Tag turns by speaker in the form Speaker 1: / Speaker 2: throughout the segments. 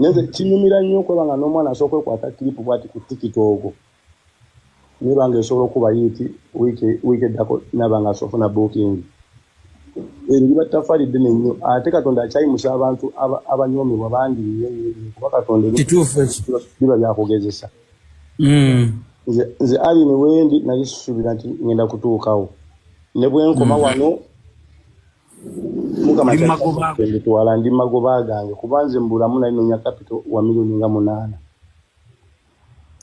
Speaker 1: Naye kinyumira nnyo okulaba nga n'omwana asobola okwekwata clip bwati ku TikTok, neba nga esobola okuba hit wiiki eddako, naba nga asobola ofuna booking. Eryo liba ttafaali ddene nnyo, ate Katonda akyayimusa abantu abanyoomebwa bangi nnyo nnyo nnyo, kuba Katonda
Speaker 2: Kituufu ekyo.
Speaker 1: Biba byakugezesa. Nze Alien wendi nali sisuubira nti ngenda kutuukawo, ne bwenkoma wano Mukama
Speaker 2: Ndi magoba.
Speaker 1: Nditwala ndi magoba gange, kuba nze mu bulamu nali noonya capital wa miliyoni nga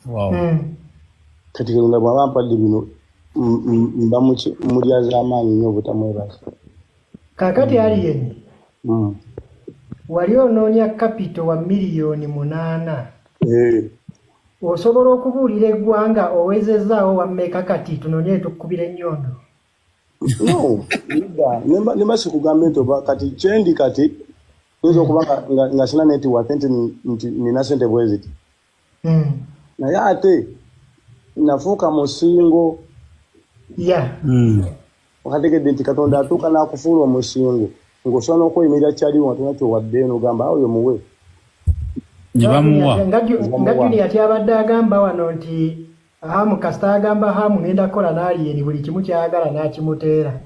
Speaker 1: 8. Kati Katonda bw'aba mpadde bino, mba mulyazaamaanyi nnyo obutamwebaza.
Speaker 3: Kaakati Alien, wali onoonya capital wa miliyoni 8.
Speaker 1: Eh.
Speaker 3: Osobola okubuulira eggwanga owezezzaawo wammeka kati, tunoonye tukkubira ennyondo?
Speaker 1: No, nedda. Nemba sikugambye nti oba kati kyendi kati nyinza okuba nga sina network nti nina sente bwe ziti, naye ate nafuuka musingo. Okategedde nti Katonda atuuka n'akufuula omusingo ng'osobola n'okweyimirira kyaliwo nga tolina kyowadde, n'ogamba awo oyo muwe.
Speaker 2: Ne bamuwa.
Speaker 3: Nga Junior kyabadde agamba wano nti Hamu kasita agamba Hamu ngenda kukola n'Alien, buli kimu kyayagala n'akimuteera.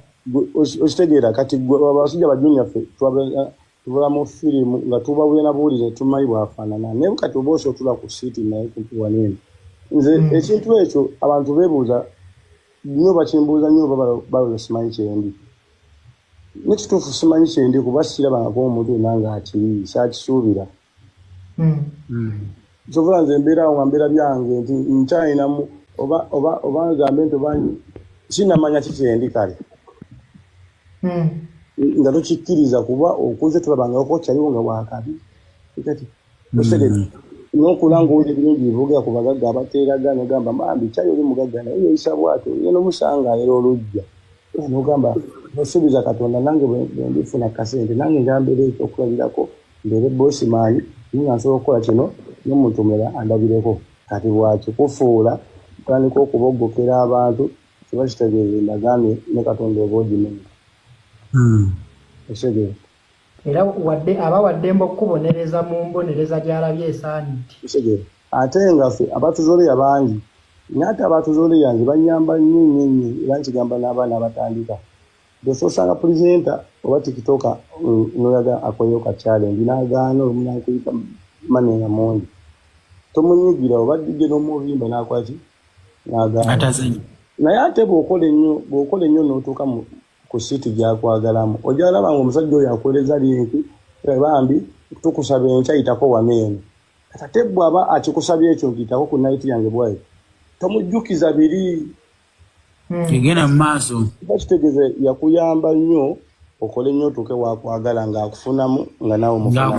Speaker 1: Okitegeera kati gwe abasajja ba Junior ffe tubula mu firimu nga tubawulira na buwulize, tumanyi bwafaanana, naye kati oba osobola otula ku siiti naye kumpi waneeno. Nze ekintu ekyo abantu beebuuza nnyo, bakimbuuza nnyo, oba balowooza simanyi kyendi. Nekituufu simanyi kyendi, kuba sirabangako omuntu yenna ng'akiri, saakisuubira. Kyova nze mbeerawo nga mbeera byange nti nkyalinamu oba ngambe nti oba sinamanya ki kyendi kale. Nga tokikkiriza kuba okuze tulabangako kyaliwo nga wakabi kati otegedde n'okula ng'owulira ebirungi bivugera ku bagagga abateeraga, nogamba bambi kyali oli mugagga naye yeeyisa bw'atyo, ye nomusanga ayera olujja. Era nogamba nosuubiza Katonda nange bwe ndifuna kasente nange njambeera ekyokulabirako, mbeere boss maanyi, naye nga nsobola okukola kino n'omuntu omulala andabireko. Kati bwakikufuula otandika okuboggokera abantu, kiba kitegeeza endagaano ne Katonda oba ogimenya. Okitegeera?
Speaker 3: Era wadde aba waddembe okukubonereza mu mbonereza gy'alabye esaanidde.
Speaker 1: Okitegeera? Ate nga ffe abatuzoleya bangi, naye ate abatuzoleya nze banyamba nnyo nnyo nnyo, era nkigamba n'abaana abatandika. Osanga presenter oba TikToker noyaga akoleyo ka challenge n'agaana, olumu nakuyita manenga mungi, tomunyigira oba DJ n'omubimba n'akwaki n'agaana.
Speaker 2: Atazannya.
Speaker 1: Naye ate bw'okola ennyo n'otuuka ku siiti gyakwagalamu, ojja laba nga omusajja oyo akuweereza link, "Bambi tukusaba enkya yitako wano eno." Kati ate bw'aba akikusabye ekyo nti yitako ku night yange bwayo, tomujjukiza biri.
Speaker 2: Egenda mu maaso.
Speaker 1: Kiba kitegeeza yakuyamba nnyo okole nnyo otuuke wakwagala ng'akufunamu nga naawe omufunamu.